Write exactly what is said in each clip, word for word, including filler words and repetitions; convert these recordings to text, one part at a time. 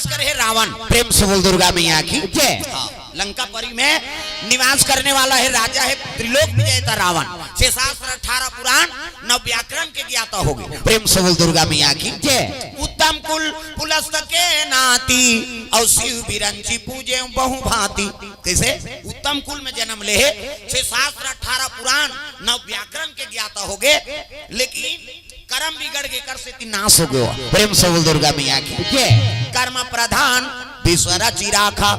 करे हे रावण। प्रेम से बोल दुर्गा मैया की जय। हाँ, लंकापुरी में निवास करने वाला है, राजा है, त्रिलोक विजेता रावण। छह शास्त्र, अठारह पुराण, नौ व्याकरण के ज्ञाता हो गे। प्रेम से बोल दुर्गा मैया की जय। उत्तम कुल पुलस्त के नाती, और शिव बिरंची पूजे बहु भांति। कैसे? उत्तम कुल में जन्म ले हे, छह शास्त्र, अठारह पुराण, नौ व्याकरण के ज्ञाता हो गे, लेकिन करम बिगड़ गे, कर से नाश हो गयो। प्रेम से बोल दुर्गा मैया की जय। कर्म प्रधान विश्व रचि राखा,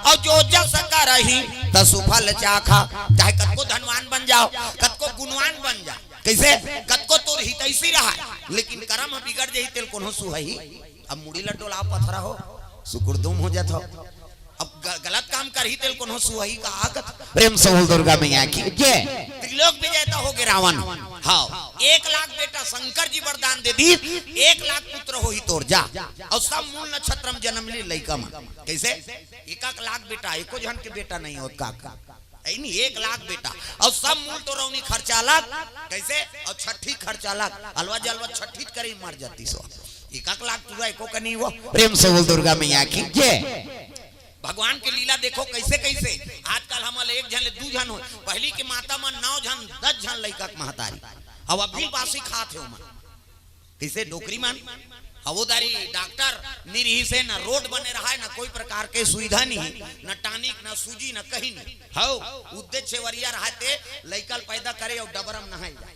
और जो जस करही तसु फल चाखा। चाहे कतको धनवान बन जाओ, कतको गुणवान बन जाओ, कैसे? कतको तोर हितैषी रहा, लेकिन करम बिगड़ जाही तेला कोनो सुहही। अब मुड़ी ल डोला पथरा हो, सुकुड़दुम हो जात हो। अब ग-, गलत काम करही तेला कोनो सुहही का आगत। प्रेम से बोल दुर्गा मैया की जय। त्रिलोक विजेता हो गे रावण। हाँ, एक लाख बेटा शंकर जी वरदान दे दी, एक लाख पुत्र होही तोर जा। और सब मूल नक्षत्र में जन्म ली लइका मन। कैसे? एक एक लाख बेटा, एको झन के बेटा नहीं होत का। ऐ नहीं, एक लाख बेटा, और सब मूल तो रौनी खर्चा अलग। कैसे? और छठी खर्चा अलग, अलवा जलवा छठी करे मर जाती सो। एक एक लाख पूरा एको का नहीं हुआ। प्रेम से बोल दुर्गा मैया की जय। भगवान के लीला देखो कैसे कैसे। आजकल हमन एक झन ले दू झन हो, पहली के माता मन नौ झन दस झन लइका के महतारी। अब अभी बासी खात हे ओमन। कैसे डोकरी मन? अब ओ दारी डॉक्टर नी रिहिसे, न रोड बने रहाय, न कोई प्रकार के सुविधा नहीं, न टॉनिक, न सूजी, न कहीं नहीं। हौ, उद्दे छेवरिया रहाय ते लइका ल पैदा करे और डबरम नहाय जाए।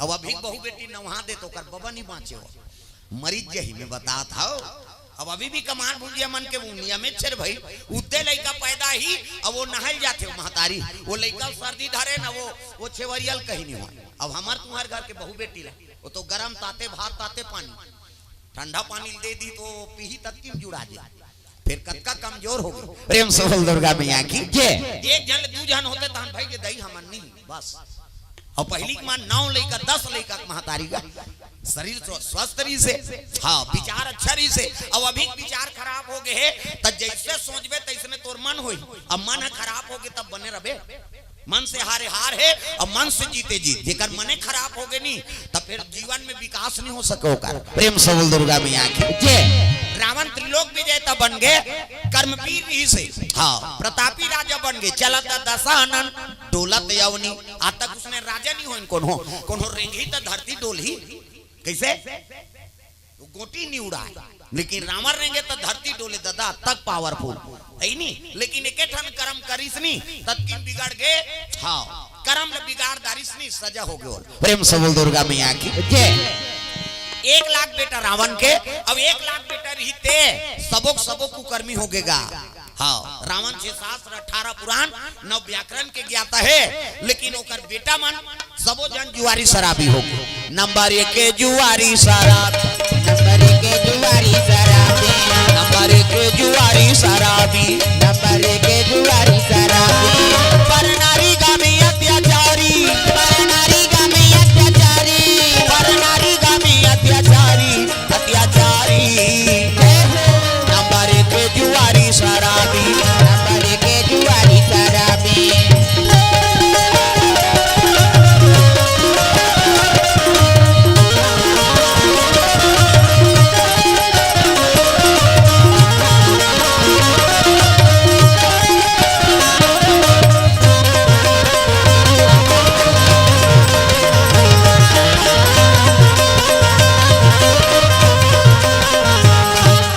अब अभी बहू बेटी नवहा दे तो ओकर बबा नहीं बाँचे हो, मरीज यही में बतात हौ। अब अभी भी कमार भुंजिया मन के वो नियमित छेर भाई, उद्दे लइका पैदा ही, अब वो नहल जाथे वो महतारी, वो लइका सर्दी धरे न वो, वो छेवरिया ल कहीं नहीं हो। अब हमार तुम्हार घर के बहू बेटी ला, वो तो गरम ताते भात ताते पानी, ठंडा पानी दे दी तो पीही ततकी में जुड़ा जे। फिर कतका कमजोर हो गे। प्रेम से बोल दुर्गा मैया की जय। एक झन ले दू झन होते तहन भाई के दई हमन नहीं, बस। और पहली के माँ नौ लइका, दस लइका के महतारी का शरीर स्व-, स्वस्थ रहिसे। हाँ, विचार अच्छा रहिसे। अब अभी विचार खराब हो गे हे, त जैसे सोचबे तैसने तोर मन होई। अब मन ह खराब हो गे तब बने रबे। मन से हारे हार हे और मन से जीते जीत। जेकर मने खराब हो गे नी, तब फिर जीवन में विकास नहीं हो सके ओकर। प्रेम से बोल दुर्गा मैया की जय। रावण त्रिलोक विजेता बन गे, कर्मवीर रहिसे। हाँ, प्रतापी राजा बन गे, चलत दशानन डोलत अवनी। आज तक उसने राजा नहीं होइन कोनो, कोनो रेंगही त धरती डोलही। कैसे? वो गोटी नहीं उड़ाए, लेकिन रावण रेंगे त धरती डोले दादा, तक पावरफुल है नी। लेकिन एके ठन करम करिस नी, ततकिन बिगड़ गे। हाँ, करम ल बिगाड़ डारिस नी, सजा हो गे। प्रेम से बोल दुर्गा मैया की जय। एक लाख बेटा रावण के, अब एक लाख बेटा रहिते, सबो के सबो कुकर्मी हो गेगा। हाँ, रावण छह शास्त्र, अठारह पुराण, नौ व्याकरण के ज्ञाता हे, लेकिन ओकर बेटा मन सबो झन जुआरी शराबी हो गे। नंबर एक के जुआरी शराब, नंबर एक के जुआरी शराबी, नंबर एक के जुआरी शराबी, नंबर एक के जुआरी शराबी। पर नारी गामी अत्याचारी, पर नारी गामी अत्याचारी, पर नारी गामी अत्याचारी। अत्याचारी। नंबर एक जुआरी शराबी, नंबर एक जुआरी शराबी।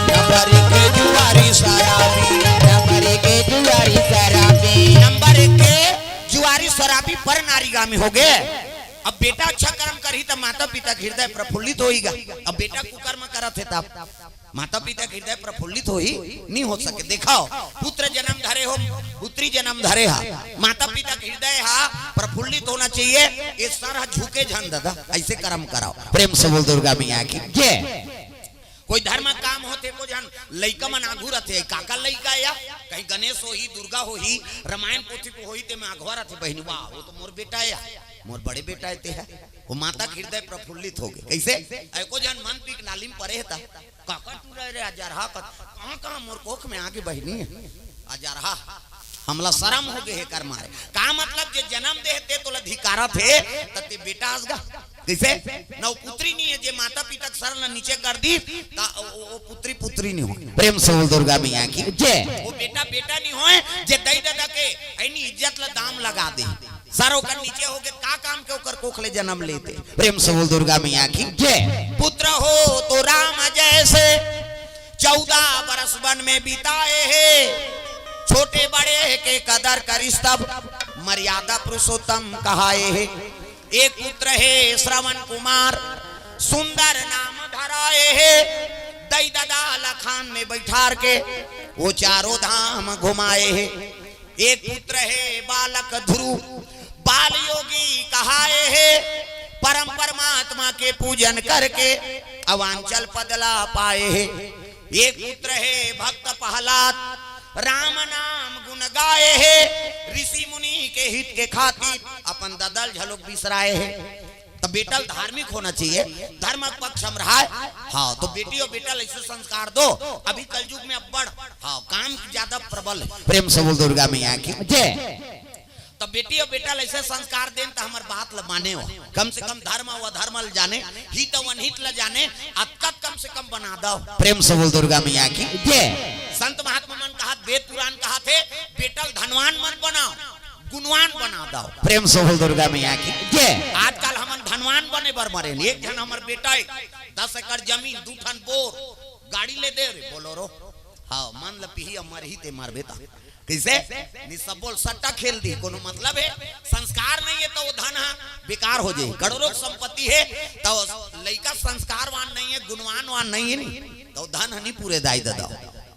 नंबर एक के जुआरी शराबी, नंबर एक के जुआरी शराबी। नंबर एक के जुआरी शराबी पर नारीगामी हो गे। अब बेटा अच्छा कर्म करही त माता पिता के हृदय प्रफुल्लित होईगा। अब बेटा कुकर्म करत हे तब माता पिता के हृदय प्रफुल्लित होही? नहीं हो सके। देखाओ, पुत्र जन्म धरे हो, पुत्री जन्म धरे हा, माता पिता के हृदय हा प्रफुल्लित होना चाहिए। ये सर हा झुके झन दादा, ऐसे कर्म कराओ। प्रेम से बोल दुर्गा मैया की जय। कोई धर्म काम होथे, कोई झन लइका मन आघू रथे, काका लइका या कहीं गणेश होही, दुर्गा होही, रामायण पोथी को होही, ते में आघवा रथे बहिनी, वाह, वो तो मोर बेटा या, मोर बड़े बेटा हे ते हा। वो माता के हृदय प्रफुल्लित हो गे। कैसे? एको झन मन पीक नाली में परे हे ता, काका टूरा रे, अजरहा कत, कहाँ, कहाँ मोर कोख में आगे बहिनी हे, अजरहा। हमला शरम हो गे हे कर मारे। का मतलब, जे जन्म दे हे ते तोला धिकारत हे, त ते बेटा अस गा। कइसे? न वो पुत्री नइ हे, जे माता पिता के शरण ला नीचे कर दिस, त वो, वो, वो पुत्री पुत्री नइ होय। प्रेम से बोल दुर्गा मैया की जय। वो बेटा बेटा नइ होय, जे दई ददा के अइनी इज्जत ला दाम लगा दे। सर ओकर नीचे होगे, का काम के ओकर कोख ले जनम लेते? प्रेम से बोल दुर्गा मैया की जय। पुत्र हो तो राम जैसे, चौदह बरस वन में बिताए हे। छोटे बड़े के कदर करिस तब, मर्यादा पुरुषोत्तम कहाए हे। एक पुत्र हे श्रवण कुमार, सुंदर नाम धराए हे। दई ददा ला खान में बैठार के, वो चारों धाम घुमाए हे। एक पुत्र हे बालक ध्रुव, बाल योगी कहाए हे। परम परमात्मा के पूजन करके, अवांचल पद ला पाए हे। एक पुत्र हे भक्त प्रहलाद, राम नाम गुण गाए हे। ऋषि मुनि के हित के खातिर, अपन ददा ल झलोक बिसराए हे। त बेटा ल धार्मिक होना चाहिए, धर्म के पक्ष में रहा है। हाँ, तो बेटी अउ बेटा ल अइसे संस्कार दो। अभी कलयुग में अब्बड़, हाँ, काम ज्यादा प्रबल हे। प्रेम से बोल दुर्गा मैया की जय। त बेटी अउ बेटा ल अइसे संस्कार देन, त हमर बात ल माने हो। कम से कम धर्म अउ अधर्म ल जाने, हित अउ अनहित ल जाने, अतका कम से कम बना दव। प्रेम से बोल दुर्गा मैया की जय। संत महात्मा मन कहत, वेद पुराण कहत हे, बेटा ल धनवान मत बनाव, गुणवान बना दव। प्रेम से बोल दुर्गा मैया की जय। आजकल हमन धनवान बने बर मरेन। एक झन हमर बेटा हे, दस एकड़ जमीन, दू ठन बोर, गाड़ी ले दे रे, बोलेरो। हाँ, मन ल पिही अउ मरही ते मरबे त। कइसे? नइ सब बोल सट्टा खेल दी, कोनो मतलब हे? संस्कार नइ हे त वो धन ह बेकार हो जाही। करोड़ों के संपत्ति हे त लइका संस्कारवान नइ हे, गुणवानवान नइ हे नी, त वो धन ह नइ पूरे दाई ददा।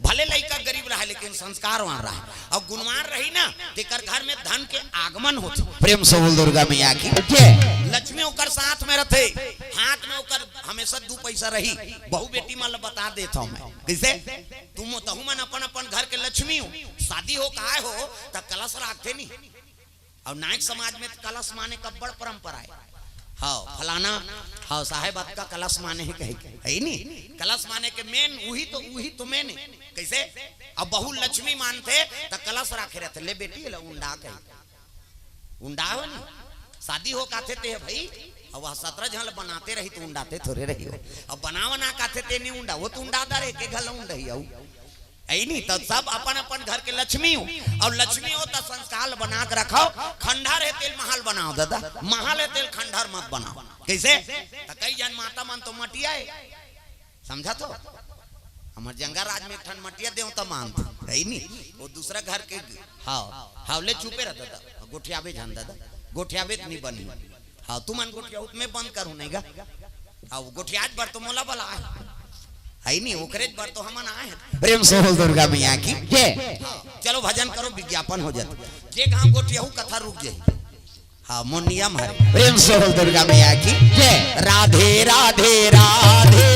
भले लइका गरीब रहे लेकिन संस्कारवान रहे, अउ गुणवान रही ना, तेकर घर में धन के आगमन होथे। प्रेम से बोल दुर्गा मैया की जय। लक्ष्मी ओकर साथ में रथे, हाथ में ओकर हमेशा दू पैसा रही। बहू बेटी मन ल बता देत हव मैं, कइसे? तुम तहू मन अपन अपन घर के लक्ष्मी हो, शादी हो काय हो, त कलश राखथे नी। अउ नायक समाज में त कलश माने के अब्बड़ परंपरा हे। हाँ, फलाना, हाँ, साहेब अतका कलश माने हे कहे के, हे नी? कलश माने के मेन उही तो, उही तो मेन हे। कइसे? अब बहू लक्ष्मी मानथे त कलश राखे रहिथे, ले बेटी, ले उंडा कहे। उंडा हो नी? शादी हो काथे ते हे भाई, अब वह सतरा झन ल बनाते रही त उंडाते थोरे रही हो। अब बनाव ना काथे ते नी उंडा, वो त उंडा दर हे, के घल उंडही अउ। अइ नी, त सब अपन अपन घर के लक्ष्मी हो, अउ लक्ष्मी हो त संस्कार बना के रखव। खंडहर हे तेल महल बनाव ददा, महल हे तेल खंडहर मत बनाव। कइसे? त कई झन माता मन तो मटिया हे, समझा तो? हमर जंगा राज में एक ठन मटिया देवता मानथे, हे नी? वो दूसरा घर के, हाँ, हाँ, ले चुपे रह ददा, गोठियाबे झन ददा, गोठियाबे त नी बनही। हाँ, तुमन गोठियाहू त मैं बंद करहूँ नहीं गा। हाँ, वो गोठियाज बर तो मोला बलाय हे, हे नी? ओकरेच बर तो हमन आए हन। प्रेम से बोल दुर्गा मैया की जय। हाँ, चलो भजन करो, विज्ञापन हो जात। जे गाँव गोठियाहू कथा रुक जाही। हाँ, मोर नियम हरे। प्रेम से बोल दुर्गा मैया की जय। राधे राधे राधे,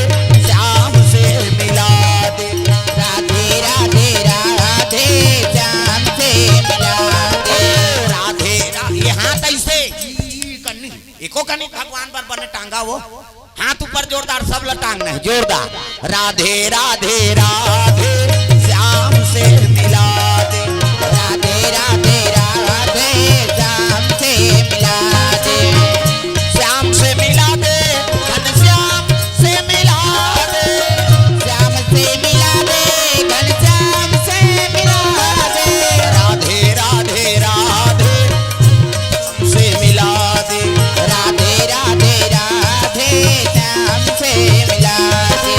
श्याम से मिला दे। राधे राधे राधे, श्याम से मिला दे। राधे राधे, ये हाथ अइसे, ई कन्नी, एको कन्नी भगवान बर बने टांगा वो। हाथ ऊपर जोरदार, सब ल टांगना हे, जोरदार। राधे राधे राधे, श्याम से मिला दे। राधे राधे राधे, श्याम से मिला दे। श्याम से मिला दे, घनश्याम से मिला दे। श्याम से मिला दे, घनश्याम से मिला दे। राधे राधे राधे, से मिला दे। राधे राधे राधे, श्याम से मिला दे।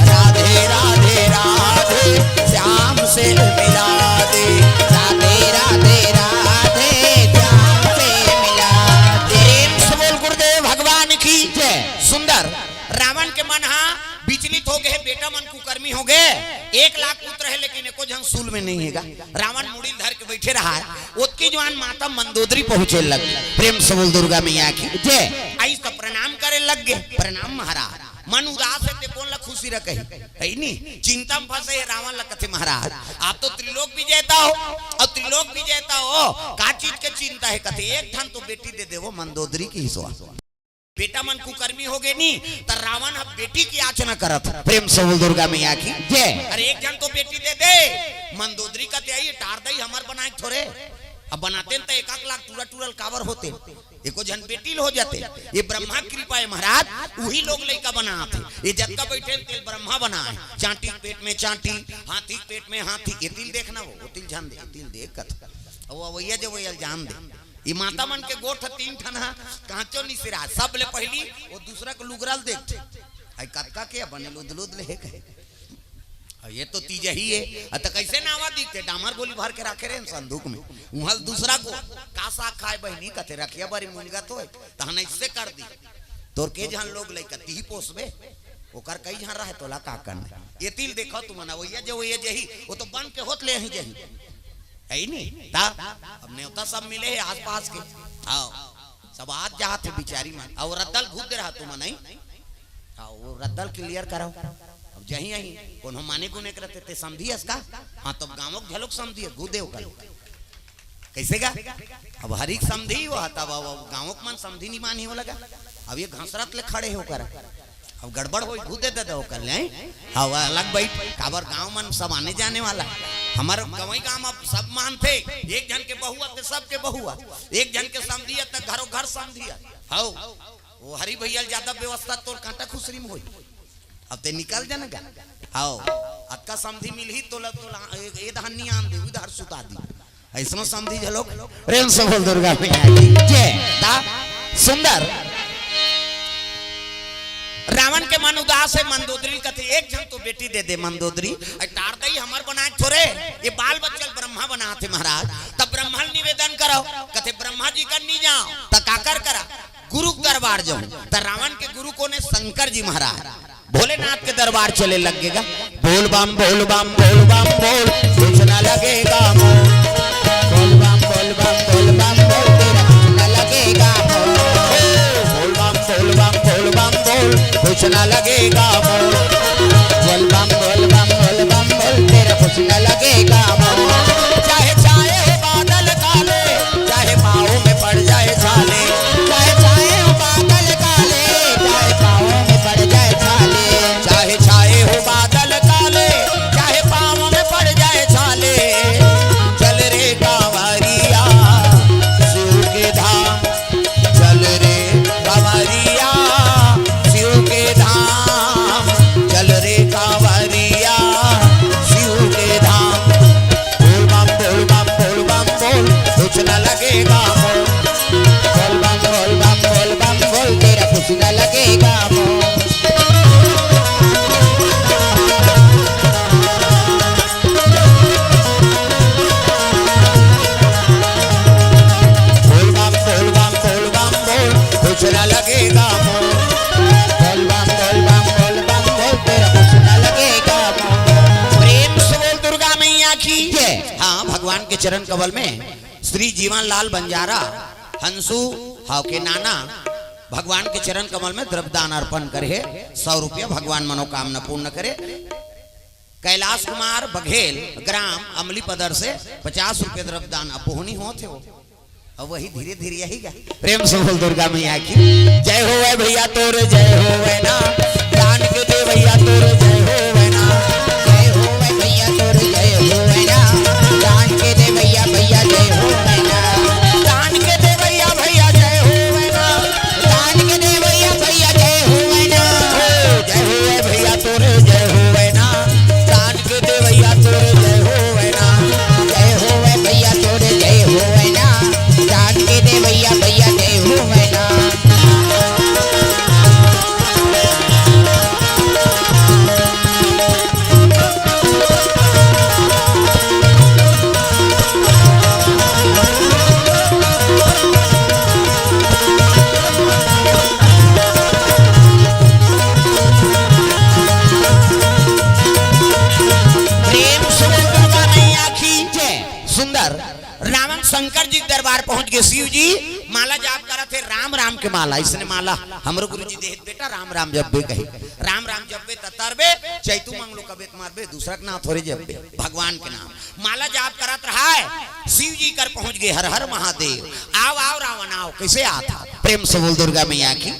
राधे राधे राधे, श्याम से मिला दे। राधे राधे राधे, श्याम से मिला दे। प्रेम से बोल गुरुदेव भगवान की जय। सुंदर। रावण के मन हा विचलित हो गए, बेटा मन कुकर्मी हो गए। एक लाख पुत्र हे लेकिन एको झन सूल में नइ हे गा। रावण मुड़ी ल धर के बइठे रहा हे। ओतकी जुवान माता मंदोदरी पहुंचे लग। प्रेम से बोल दुर्गा मैया की जय। आइस त प्रणाम करे लग गे। प्रणाम महाराज। मन उदास हे ते कोन ल खुशी रखही, हे नी? चिंता में फंसे हे रावण ल कथे महाराज, आप तो त्रिलोक विजेता हो, अउ त्रिलोक विजेता हो, का चीज के चिंता हे? कथे एक ठन तो बेटी दे देवो मंदोदरी के हिस्सा। बेटा मन कुकर्मी हो गे नी, त रावण ह बेटी के याचना करत हे। प्रेम से बोल दुर्गा मैया की जय। अरे एक झन तो बेटी दे दे। मंदोदरी कथे, "आई टार दई, हमर बनाए के थोरे।" अब बनाते न त एक आध लाख टूरा टूरल काबर होते, एको झन बेटी ल हो जाते। ये ब्रह्मा कृपा हे महाराज, उही लोग लइका बनात हे। ये जतका बइठे तेल ब्रह्मा बनाए, चांटी के पेट में चांटी, हाथी के पेट में हाथी। ये तिल देखना वो, वो तिल जान दे, ये तिल देख कत। अब वो अवैया जवैया ल जान दे। ये माता मन के गोठ तीन ठन ह, कांचो निसिरा, सब ले पहली वो दूसरा के लुगरा ल देखथे। आई कतका के बने लुद लुद ले हे कहे। अउ ये तो तीजही हे। अ, त कइसे नावा दिखथे? डामर गोली भर के राखे रहे न संदूक में। उहाँ ल दूसरा को, "का साग खाए बहिनी?" कथे, "रखिया बारी मुनगा तो हे।" तहन अइसे कर दी। तोर के झन लोग लइका, तीही पोसबे? ओकर कई झन रहे, तोला का करना? ये तिल देखो तुमन, अवैया जवैया जही, वो तो बन के होत ले ही जही। हे ही नी? ता, अब नेवता सब मिले हे आसपास के। हाँ। सब आज जात हे बिचारी मन। अउ रद्दा ल घूद दे रहा तुमन, नहीं? हाँ, वो रद्दा ल clear कराओ। अब जही अही, कोनो माने गुने के रहते, ते समधी हस का? हाँ, तब गाँव के घलोक समधी हे, घूदे ओकर। कइसे गा? अब हरिक समधी हो, तब अब, अब गाँव के मन समधी नी मानी हो लगा। अब ये घसरत ले खड़े होकर। अब गड़बड़ होई, घूदे दे दो ओकर ले, हैं? हाँ, वो अलग बइठ, काबर गाँव मन सब आने जाने वाला हे। हमर गंवई गाँव म सब मानथे, एक झन के बहुआ ते सबके बहुआ, एक झन के समधिया त घरो घर समधिया। हौ, वो हरी भैया ल ज्यादा व्यवस्था तोर कांटा खुसरी में होई। अब ते निकल जाना गा। हौ, अतका समधी मिलही तोला, तोला ए, ए धान नी आन दे, उधर सुता दी। अइसनो समधी घलोक। प्रेम से बोल दुर्गा मैया की जय। ता सुंदर। रावण के मन उदास हे, मंदोदरी कथे, "एक झन तो बेटी दे दे मंदोदरी, अइ टार दई हमर बनाए थोरे, ये बाल बच्चा ल ब्रह्मा बनाथे महाराज।" तब ब्रह्मा ल निवेदन करो, कथे, "ब्रह्मा जी कर नी जाओ, त काकर करा? गुरु के दरबार जाऊं।" त रावण के गुरु कोन हे? शंकर जी महाराज। भोलेनाथ के दरबार चले लग गेगा। बोल बम, बोल बम, बोल बम, बोल, कुछ ना लगेगा मोल। बोल बम, बोल बम, बोल बम, बोल, तेरा कुछ ना लगेगा मोल। बोल बम, बोल बम, बोल बम, बोल, कुछ ना लगेगा मोल। बोल बम, बोल बम, बोल बम, बोल, तेरा कुछ ना लगेगा मोल। चाहे छाए हो बादल काले, चाहे पाँव में पड़ जाए छाले, चाहे छाए हो बादल काले, चाहे पाँव में पड़ जाए छाले, चाहे छाए हो बादल काले, चाहे पाँव में पड़ जाए छाले। चल रे कांवरिया शिव के धाम, चल रे कांवरिया शिव के धाम, चल रे कांवरिया शिव के धाम। बोल बम, बोल बम, बोल बम, बोल, कुछ ना लगेगा मोल। बोल बम, बोल बम, बोल बम, बोल, तेरा कुछ ना लगेगा मोल। बोल बम, बोल बम, बोल बम, बोल, कुछ ना लगेगा मोल। बोल बम, बोल बम, बोल बम, बोल, तेरा कुछ ना लगेगा मोल। प्रेम से बोल दुर्गा मैया की जय। हाँ, भगवान के चरण कमल में श्री जीवन लाल बंजारा, हंसू, हाव के नाना, भगवान के चरण कमल में द्रव्यदान अर्पण करे हे, सौ रुपया, भगवान मनोकामना पूर्ण करे। कैलाश कुमार बघेल, ग्राम अमली पदर से पचास रुपया द्रव्यदान अब बोहनी होत हे वो। अब वही धीरे धीरे यही गा। प्रेम से बोल दुर्गा मैया की जय होवे भैया तोर जय होवे ना, दान के दे भैया तोर जय होवे ना, जय होवे भैया तोर जय होवे ना, दान के दे भैया, भैया जय होवे ना, दान के दे भैया, भैया जय होवे ना, दान के दे भैया, भैया जय होवे ना, जय होवे भैया तोर जय होवे ना, दान के दे भैया तोर जय होवे ना, जय होवे भैया तोर जय होवे ना, दान के दे भैया, भैया जय होवे ना। प्रेम से बोल दुर्गा मैया की जय। सुंदर रावण शंकर जी के दरबार पहुंच गे। शिव जी माला जाप करत हे, राम राम के माला। इसने माला हमरो गुरु जी देहे, बेटा राम राम जपबे कही, राम राम जपबे त तरबे, चैतू मंगलो कबे त मरबे, दूसरा के नाम थोरे जपबे, भगवान के नाम। माला जाप करत रहा हे, शिव जी कर पहुंच गे, हर हर महादेव। आव आव रावण आव, कइसे आत हे? प्रेम से बोल दुर्गा मैया की।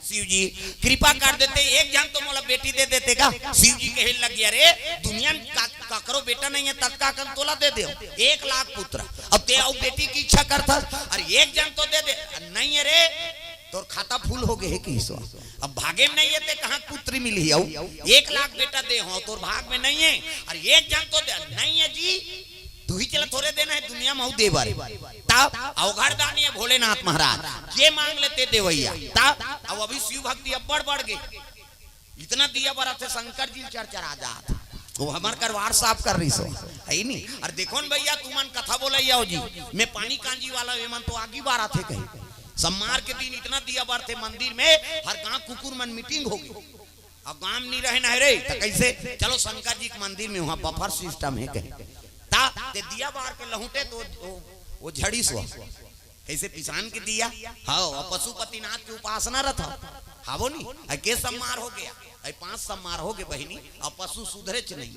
शिव जी कृपा कर देते, एक झन तो मोला बेटी दे देते का। शिव जी कहे लग गया, "रे, दुनिया में का-, काकरो बेटा नहीं है, तब का कन तोला दे दे एक लाख पुत्र। अब ते अउ बेटी की इच्छा करथस, अरे एक झन तो दे दे।" "नहीं है रे, तोर खाता फुल हो गए है कि सो। अब भागे में नहीं है, ते कहाँ पुत्री मिली है? एक लाख बेटा दे हो, तोर भाग में नहीं है, अरे एक झन तो दे।" "नहीं है जी, तू ही चला, थोरे देना है दुनिया में, अउ दे बर।" तब अवघड़ दानी है भोलेनाथ महाराज, जे मांग लेते देवैया। तब अब अभी शिव भक्ति अब्बड़ बढ़ गई, इतना दिया बरत हे शंकर जी चरचरा जात। वो हमर करवार साफ कर रही सो, है नी? अरे देखो न भैया, तुमन कथा बोलैया हो जी, मैं पानी कांजी वाला, ये मन तो आगी बारत हे कहीं। सम्मार के दिन इतना दिया बरत हे मंदिर में, हर गांव कुकुर मन मीटिंग हो गई। अब गांव नहीं रहे ना रे, तो कैसे? चलो शंकर जी के मंदिर में, वहां बफर सिस्टम है कहीं। ता ते दिया बार के लहुटे तो वो, वो झड़ी सो। कैसे पिसान के दिया? हाँ, और पशुपतिनाथ के उपासना रथ। हाँ, वो नहीं, अरे के सम्मार हो गया, अरे पांच सम्मार हो गए बहिनी, और पशु सुधरे च नहीं।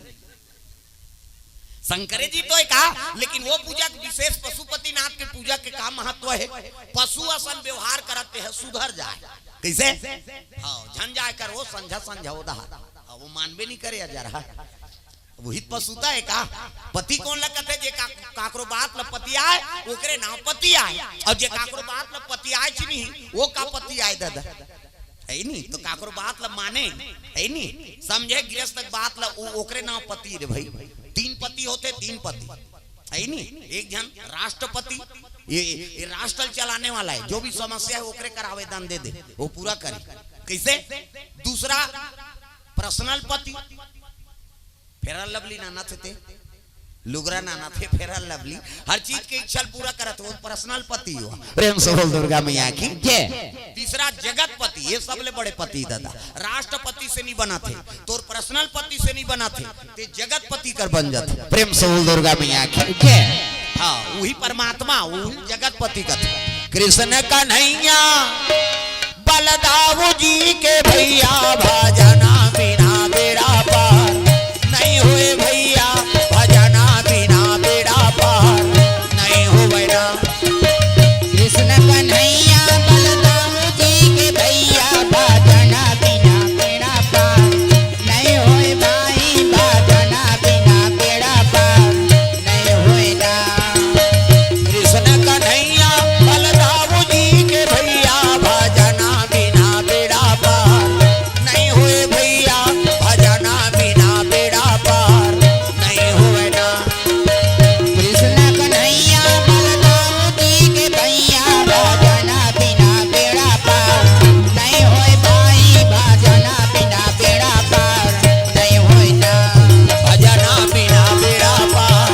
शंकरे जी तो एक आ, लेकिन वो पूजा के विशेष पशुपतिनाथ के पूजा के का महत्व है? पशु असन व्यवहार करते हैं, सुधर जाए। कैसे? हाँ, झन जाए कर वो संझा संझा वो दहा। हाँ, वो मानबे नहीं करे अजर। वही पशुता है का? पति कौन ला कथे? जे का-, काकरो बात ला पति आए, ओकरे नाव पति आए। और जे काकरो बात ला पति आए च नहीं, वो का पति आए दादा? है नी? तो काकरो बात ला माने, है नी? समझे गृहस्थ के बात ला, ओ-, ओकरे नाव पति रे भाई। तीन पति होते, तीन पति, है नी? एक झन राष्ट्रपति, ये, ये राष्ट्र चलाने वाला है, जो भी समस्या है ओकरे कर आवेदन दे दे, वो पूरा करे। कैसे? दूसरा पर्सनल पति, फेयर लवली नाना थे ते, लुगरा नाना थे, फेयर लवली, हर चीज के इच्छा पूरा करत हो, पर्सनल पति हो। प्रेम से बोल दुर्गा मैया की जय। तीसरा जगतपति, ये सबले बड़े पति दादा, राष्ट्रपति से नहीं बना थे, तोर पर्सनल पति से नहीं बना थे, ते जगतपति कर बन जाते। प्रेम से बोल दुर्गा मैया की जय। हाँ, वही परमात्मा, वही जगतपति कथे। कृष्ण कन्हैया बलदाऊ जी के भैया, भजना बिना बेड़ा पार नहीं होए भैया, भजना बिना बेड़ा पार नहीं होए ना। कृष्ण कन्हैया बलदाऊ जी के भैया, भजना बिना बेड़ा पार नहीं होए भाई, भजना बिना बेड़ा पार नहीं होए ना। कृष्ण कन्हैया बलदाऊ जी के भैया, भजना बिना बेड़ा पार नहीं होए भैया, भजना बिना बेड़ा पार नहीं होए ना। कृष्ण कन्हैया बलदाऊ जी के भैया, भजना बिना बेड़ा पार नहीं होए भाई, भजना बिना बेड़ा पार नहीं होए ना। भजना बिना बेड़ा पार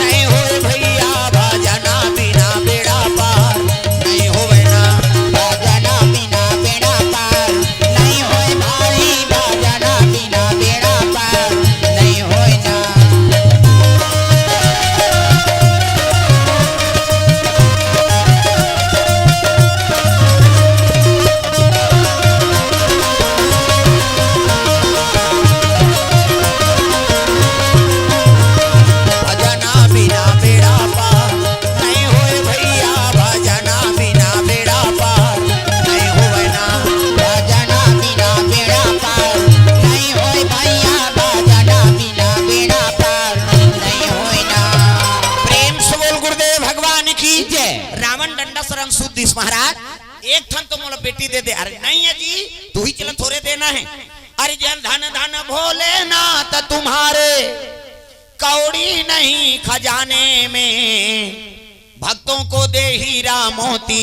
नहीं होए भैया, भजना बिना बेड़ा पार नहीं होए ना। भजना बिना बेड़ा पार नहीं होए भाई, भजना बिना बेड़ा पार नहीं होए ना। भजना बिना बेड़ा पार नहीं होए भैया, भजना बिना बेड़ा पार नहीं होए ना। भजना बिना बेड़ा पार नहीं होए भैया, भजना बिना बेड़ा पार नहीं होए ना। प्रेम से बोल गुरुदेव भगवान की जय। रावण डंडा शरण सूत दिस महाराज, एक ठन तो मोला बेटी दे दे। अरे नहीं है जी, तू ही चला, थोरे देना है। अरे जन धन धन भोलेनाथ तुम्हारे, कौड़ी नहीं खजाने में, भक्तों को दे हीरा मोती,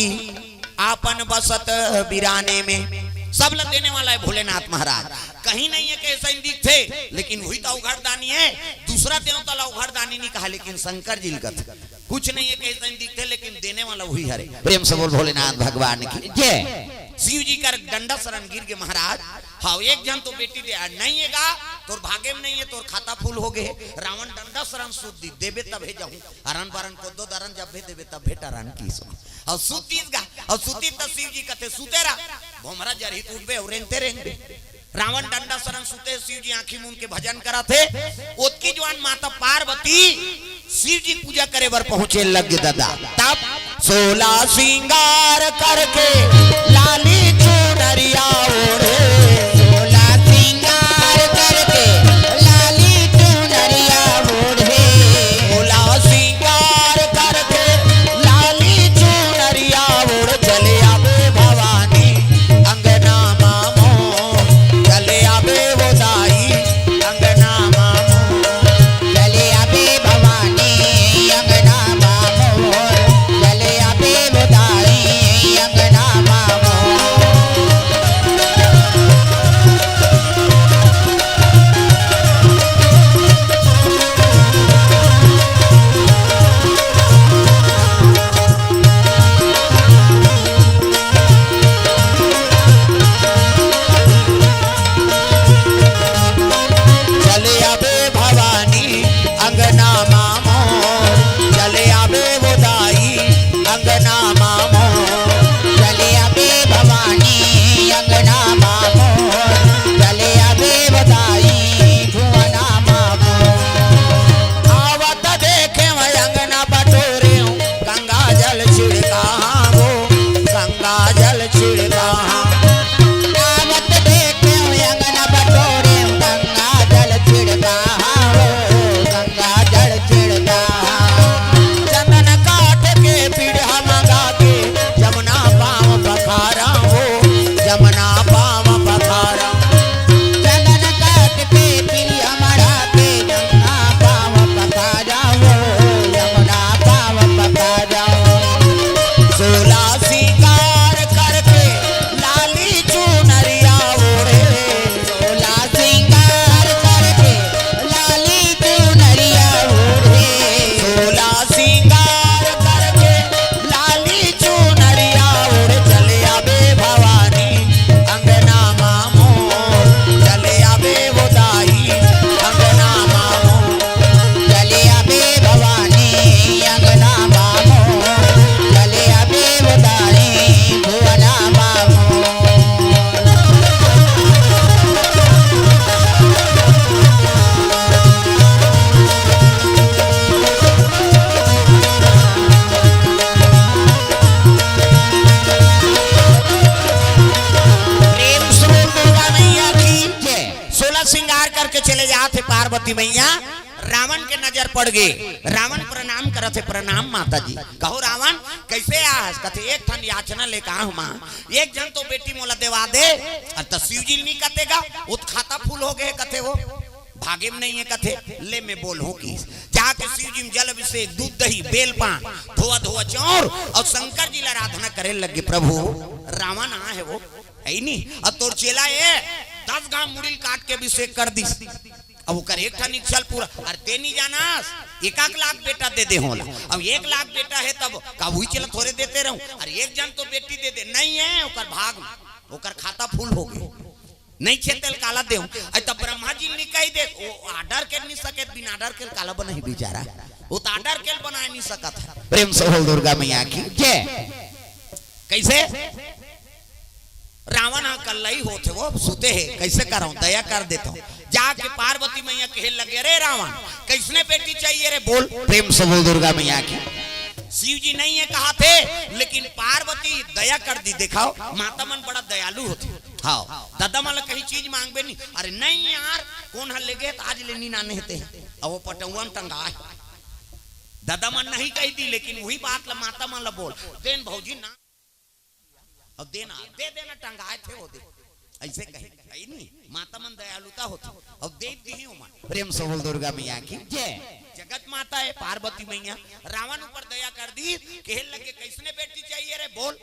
आपन बसत बिराने में। सब ला देने वाला है भोलेनाथ महाराज। कहीं नहीं है कैसा दिखथे, लेकिन वही तो अवघड़ दानी है। दूसरा देवता ला अवघड़ दानी नहीं कहा, लेकिन शंकर जी लिखत कुछ नहीं है कैसा दिखथे, लेकिन देने वाला वही हरे। प्रेम से बोल भोलेनाथ भगवान की जय। शिव जी का डंडा शरण गिर गए महाराज। हाँ, एक झन तो बेटी दे, आ, नहीं है गा, तोर भागे में नहीं है, तोर खाता फुल हो गए। रावण डंडा शरण सूत दिस, देबे तभे जाहूं। अरन बरन कोदो दरन जब भी देबे तब भेट अरन की सो। और सूत दिस गा, और सूत दिस त शिव जी कथे, "सूते रह, भोमरा जरही त उठबे और रेंगते रेंगबे।" रावण डंडा शरण सूते, शिव जी आंखी मूंद के भजन करत हे। ओतकी जुवान माता पार्वती शिव जी पूजा करे बर पहुंचे लग दादा। तब सोला सिंगार करके लाली चूड़ी चुनरिया ओढ़े, सोला सिंगार करके लाली चुनरिया ओढ़े। सोला सिंगार करके लाली चुनरिया ओढ़ चले आबे भवानी अंगना मा मोर। चले आबे वो दाई अंगना मा मोर। चले आबे भवानी अंगना मा मोर। चले आबे वो दाई अंगना मा मोर। चले आबे भवानी अंगना मा मोर। चले आबे वो दाई अंगना मा मोर। चले आबे भवानी अंगना मा मोर। चले आबे वो दाई भुवना मा मोर। आवत देखे मैं अंगना बटोरे हूँ, गंगा जल छिड़का वो, गंगा जल छिड़का। आवत देखे अंगना बटोरे, गंगा जल छिड़का हो, गंगा जल छिड़का। चंदन काठ के पीढ़ा मंगा के, जमुना पाँव पखारा हो, जमुना पाँव पखारा। चंदन काठ के पीढ़ा मंगा के, जमुना पाँव पखारा हो, जमुना पाँव पखारा। सोला सिंगार करके लाली चुनरिया ओढ़े। सोला सिंगार करके लाली चुनरिया ओढ़े। सोला सिंगार करके लाली चुनरिया ओढ़ चले आबे भवानी अंगना मा मोर। चले आबे वो दाई अंगना मा मोर। चले आबे भवानी अंगना मा मोर। चले आबे वो दाई भुवना मा मोर। प्रेम से बोल दुर्गा मैया की जय। सोलह श्रृंगार करके चले जात हे पार्वती मैया, रावण के नजर पड़ गे। रावण प्रणाम करत हे, "प्रणाम माता जी।" कहो रावण, "कैसे आस?" कथे, "एक ठन याचना लेके आए हँव माँ, एक झन तो बेटी मोला देवा दे।" अरे त शिव जी नी कथे गा, वो त खाता फूल हो गे कथे, वो भागे म नइ हे कथे। ले मैं बोलहूँ कि जाके शिव जी म जल अभिषेक, दूध दही, बेल पान, धोवा धोवा चाउर अउ शंकर जी ला आराधना करे लगे। प्रभु रावण आए हे वो, हे नी? अब तोर चेला ए दस घांव मुड़ी ल काट के अभिषेक कर दिस। अब ओकर एक ठन इच्छा ल पूरा, अरे ते नी जानस, एक एक लाख बेटा दे दे हँव ओला। अब एक लाख बेटा हे तब का उही चेला थोरे देते रहूँ? अरे एक झन तो बेटी दे दे, नइ हे ओकर भाग म, ओकर खाता फूल हो गे। नइ हे तेला काला देहूँ? अरे तब ब्रह्मा जी ल नी कहि दे, वो order कर नी सके, बिन order के काला बनाही बिचारा, वो त order के बनाए नी सकत हे। प्रेम से बोल दुर्गा मैया की जय। कैसे? रावण ह कल्लई होत हे, वो सुते हे, कैसे करँव, दया कर देथँव। जाके पार्वती मैया कहे लगे, "अरे रावण, कइसने बेटी चाहिए रे, बोल।" प्रेम से बोल दुर्गा मैया की। शिव जी नइ हे कहत हे, लेकिन पार्वती दया कर दिस। देखव, माता मन बड़ा दयालु होथे। हाँ, ददा मन ल कहीं चीज मांगबे नी, "अरे नहीं यार, कोन ह लेगे त आज ले नी नाने हे ते, अउ वो पटउवा म टंगाए हे।" ददा मन नहीं कहि दिस, लेकिन उही बात ल माता मन ल बोल देन भौजी ना। अउ देना, दे देना, टंगाए थे वो दे। अइसे कहे, हे नी? माता मन दयालुता होथे। अउ दे दिही ओमन। प्रेम से बोल दुर्गा मैया की जय। जगत माता हे पार्वती मैया। रावण ऊपर दया कर दिस, कहे लगे, "कइसने बेटी चाहिए रे, बोल।"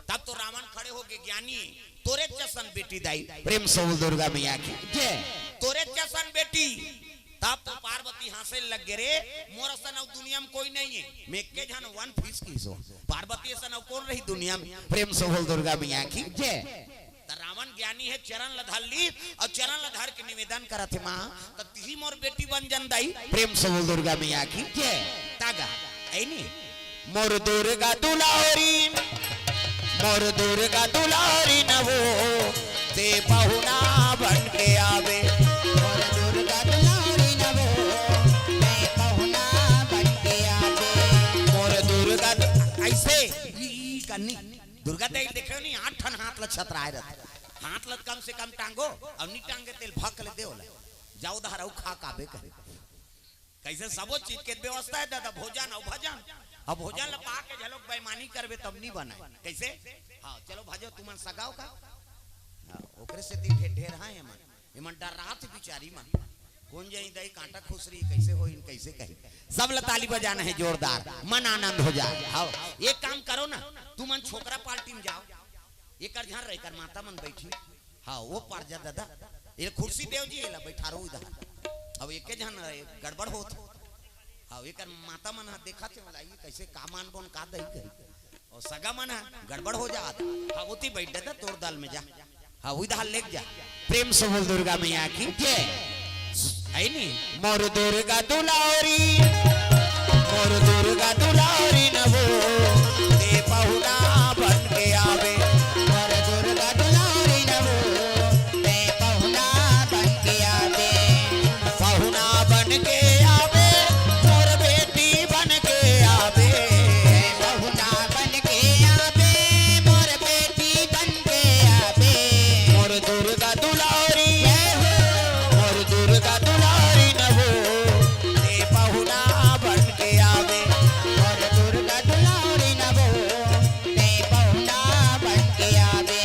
तब तो रावण खड़े होके, "ज्ञानी, तोरे जसन बेटी दाई।" प्रेम से बोल दुर्गा मैया की जय। "तोरे जसन बेटी।" तब तो पार्वती हाँसे लगे, "रे, मोर असन अउ दुनिया म कोई नइ हे, मैं एके झन one piece किहिस हों। पार्वती असन अउ कोन रही दुनिया म?" प्रेम से बोल दुर्गा मैया की जय। त रावण ज्ञानी हे, चरण ल धर लिस अउ चरण ल धर के निवेदन करत हे, "माँ, त तिही मोर बेटी बन जन दाई।" प्रेम से बोल दुर्गा मैया की जय। त गा, हे नी? मोर दुर्गा दुलारी, मोर दुर्गा दुलारी न वो, ते पहुना बन के आवे। मोर दुर्गा दुलारी न वो, ते पहुना बन के आवे। मोर दुर्गा दु-, अइसे, ई, ई करनी। दुर्गा देवी देखे नी, आठ ठन हाथ ल छतराए रथे। हाथ ल कम से कम टांगो, अउ नी टांगे तेल भक ले दे ओला, जाओ दहर अउ खा काबे करे। कइसे सबो चीज के व्यवस्था हे दादा, भोजन अउ भजन। अब भोजन ल पा के झलोक बेईमानी करबे तब नी बनय। कइसे? हाँ, चलो भाजो, तुमन सगाओ का? हाँ, ओकरे सेती ढेर ढेर हाँ एमन। एमन डर्रात बिचारी मन। कोन जनी दई कांटा खुसरी, कइसे होई, कइसे कही। सब ल ताली बजाना हे जोरदार, मन आनंद हो जाय। हाँ, एक काम करो ना, तुमन छोकरा पार्टी म जाओ। एकर झन रहे, एकर माता मन बइठी। हाँ, वो पार जा दादा। ये कुर्सी देव जी, एला बइठारो इधर। अब एके झन रहे, गड़बड़ होत। हाँ, एकर माता मन ह देखत हे, बोला, "ये कइसे का मानबोन का दई कही।" अउ सगा मन ह गड़बड़ हो जात। हाँ, ओती बइठ दादा, तोर दल में जा। हाँ, उधर लेके जा। प्रेम से बोल दुर्गा मैया की जय। है नी? मोर दुर्गा दुलारी, मोर दुर्गा दुलारी न वो, ते पहुना बन के आवे। मोर दुर्गा दुलारी न वो, ते पहुना बन के आवे। पहुना बन के आवे, मोर बेटी बन के आवे। पहुना बन के आवे, मोर बेटी बन के आवे। मोर दुर्गा दुलारी, जय हो। मोर दुर्गा दुलारी न वो, ते पहुना बन के आवे। मोर दुर्गा दुलारी न वो, ते पहुना बन के आवे।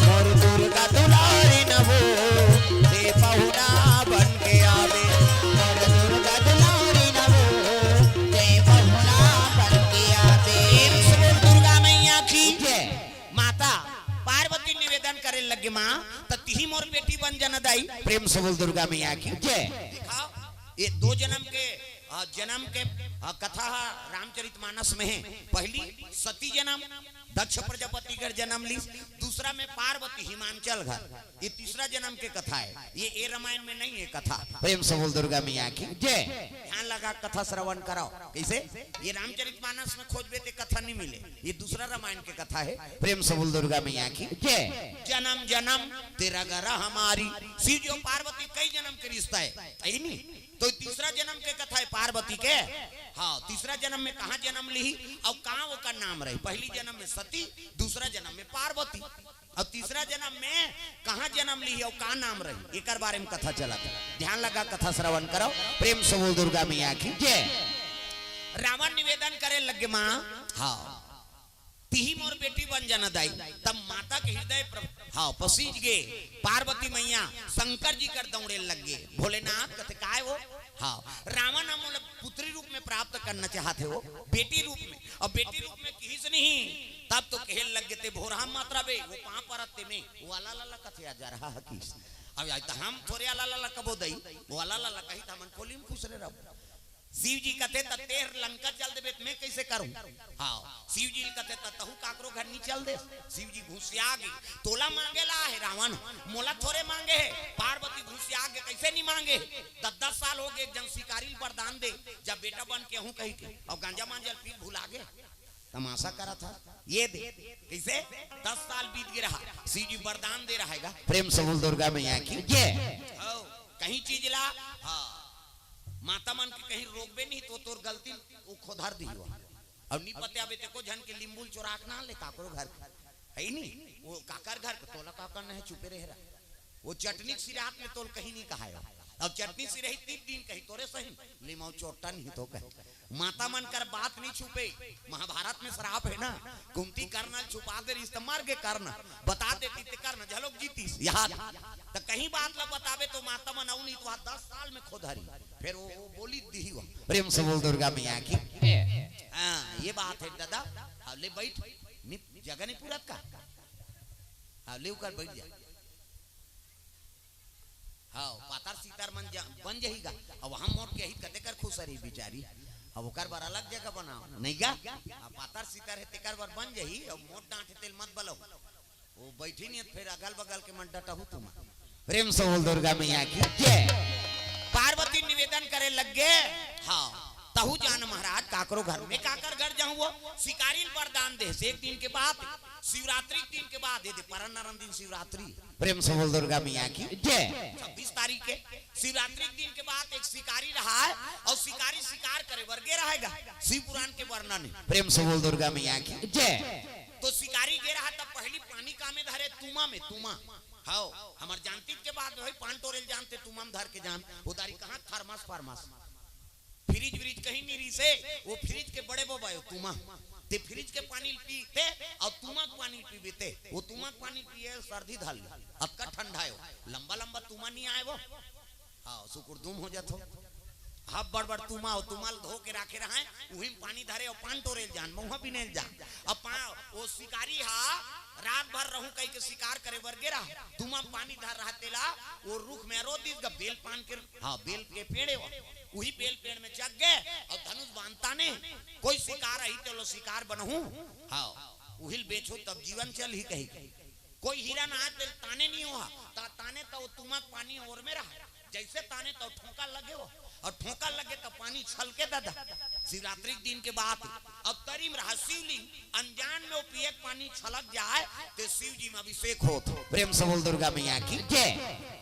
मोर दुर्गा दुलारी न वो, ते पहुना बन के आवे। मोर दुर्गा दुलारी न वो, ते पहुना बन के आवे। प्रेम से बोल दुर्गा मैया की जय। माता पार्वती निवेदन करे लगे, माँ, त तिही मोर बेटी बन जाना दाई। प्रेम से बोल दुर्गा मैया की जय। दिखाओ, ये दो जन्म के, अ, जन्म के, अ, कथा ह रामचरितमानस में हे। पहली सती जन्म, दक्ष प्रजापति कर जन्म लीस। दूसरा में पार्वती हिमांचल घर, ये तीसरा जन्म के कथा हे। ये, ये रामायण में नहीं हे कथा। प्रेम से बोल दुर्गा मैया की जय। ध्यान लगा कथा श्रवण कराओ। कइसे? ये रामचरितमानस में खोजबे ते कथा नहीं मिले, ये दूसरा रामायण के कथा हे। प्रेम से बोल दुर्गा मैया की जय। जन्म जन्म तेरा गरा हमारी। शिव जी अउ पार्वती कई जन्म के रिश्ता हे, हे नी? तो तीसरा जन्म के कथा हे पार्वती के। हाँ, तीसरा जन्म में कहाँ जन्म लिही अउ का ओकर नाम रही? पहली जन्म में सती, दूसरा जन्म में पार्वती। अउ तीसरा जन्म में कहाँ जन्म लिही अउ का नाम रही, एकर बारे में कथा चलत हे। ध्यान लगा कथा श्रवण करो। प्रेम से बोल दुर्गा मैया की जय। रावण निवेदन करे लगे, माँ, हाँ, तिही मोर बेटी बन जाना दाई। तब माता के हृदय प्र-, हाँ, पसीज गे। पार्वती मैया शंकर जी कर दौड़े लगे। भोलेनाथ कथे, "काय वो?" हाँ, रावण ह मोला पुत्री रूप में प्राप्त करना चाहत हे वो, बेटी रूप में। अउ बेटी रूप में किहिस नहीं, तब तो कहे लगे, "ते भोरहा मत रबे, वो पाँव परत ते में, वो अला लला कथे आ जा रहा हकीस।" अब आज त हम थोरे अला लला कबो दई, वो अला लला कही त हमन कोली में खुसरे रहो। शिव जी कथे, "त तेहर लंका चल देबे त मैं कइसे करूं?" हाँ, शिव जी कथे, "त तहू काकरो घर नी चल दे।" शिव जी घुसिया गे, "तोला मांगे ला हे रावण, मोला थोरे मांगे हे।" पार्वती घुसिया गे, "कइसे नी मांगे हे? दस दस साल हो गे, एक जन शिकारी ल वरदान दे, जब बेटा बन के हूं कही के, अउ गांजा मांजा ल पी भुला गे, तमाशा करा था ये दे।" कइसे? दस साल बीत गे रहा, शिव जी वरदान दे रहा हे गा। प्रेम से बोल दुर्गा मैया की जय। हौ, कहीं चीज ला, हाँ, माता मन के कहीं रोकबे नहीं तो तोर गलती उ खोधर दिही। अउ नी पते आबे ते को झन के लिंबू ल चोरा के ना ले काकरो घर के। हे नी? वो काकर घर के तोला काकर नहीं चुपे रह रहा। वो चटनी के सिरात में तोल कहीं नहीं कहायो। अब चटनी सिरही तीन दिन कही तोरे सही, लिमाऊ चोट्टा नहीं तो कहे। माता मन कर बात नहीं छुपे। महाभारत में श्राप हे ना, कुंती कर्ण ल छुपा दे रहिस त मर गे कर्ण, बता देती ते कर्ण झलोक जीतिस। याद त कहीं बात ला बताबे तो माता मन अउ नहीं तो दस साल में खोधरी। फिर वो, वो बोली दिही वो। प्रेम से बोल दुर्गा मैया की। हाँ, ये बात हे दादा। हाँ, ले बैठ। नि-, जगह नहीं पूरत का? हाँ, ले उकर बैठ जा। हाँ, पातर सीतर मन जा-, बन जही गा। अब हम मोट के ही कते कर खुसरी बिचारी। अब ओकर बर अलग जगह बनाओ, नहीं गा? अब पातर सीतर हे तेकर बर बन जही, अब मोट डांट हे तेल मत बलऊ। वो बैठी नहीं, फिर अगल बगल के मन डटहू तुम। प्रेम से बोल दुर्गा मैया की जय। पार्वती निवेदन करे लग गे। हाँ, तहु जान महाराज, काकरो घर में काकर घर जाहूं वो। शिकारी ल वरदान देस, एक दिन के बाद, शिवरात्रि के दिन के बाद, ये दे परन नरन दिन शिवरात्रि। प्रेम से बोल दुर्गा मैया की जय। छब्बीस तारीख के शिवरात्रि के दिन के बाद एक शिकारी रहय, अउ शिकारी शिकार करे बर गे रहेगा। शिव पुराण के वर्णन हे। प्रेम से बोल दुर्गा मैया की जय। तो शिकारी गे रहा, तब पहली पानी का में धरे, तुमा में, तुमा। हव, हमर जानती के बाद भाई पान टोरेल जानते, तुमा में धर के जान, उधारी कहाँ थर्मस फर्मस। फ्रिज व्रिज कहीं नहीं रहिसे, वो फ्रिज के बड़े बबा हो तुमा। ते फ्रिज के पानी पीते अउ तुमा के पानी पीबे ते, वो तुमा के पानी पिए सर्दी धर ले, अतका ठंडा हो, लंबा लंबा तुमा नहीं आए वो। हाँ, सुकुर दुम हो जात हो। हब बड़ बड़ तुमा हो, तुमा ल धो के राखे रहाय, उही में पानी धरे अउ पान टोरेल जान, महुआ बिनेल जान। अब पा-, वो शिकारी हा रात भर रहूं कहि के शिकार करे बर गे रहा, तुमा में पानी धर रहा तेला, वो रुख में रो दिस गा बेल पान के, हाँ, बेल के पेड़ हे वो। उही बेल पेड़ में चघ गे अउ धनुष बांध ताने, कोई शिकार आही तेलो शिकार बनहूं। हाँ, उहिल बेचो तब जीवन चलही कही। कोई हिरन आय तेल ताने नहीं होहा, ता ताने त वो तुमक पानी ओर में रहा, जैसे ताने त ठोंका लगे हो, अउ ठोंका लगे त पानी छलके दादा। शिवरात्रि के दिन के बात, अब तरी में रहा शिवलिंग, अनजान में वो पिए के पानी छलक जाय, ते शिव जी में अभिषेक होत। प्रेम से बोल दुर्गा मैया की जय।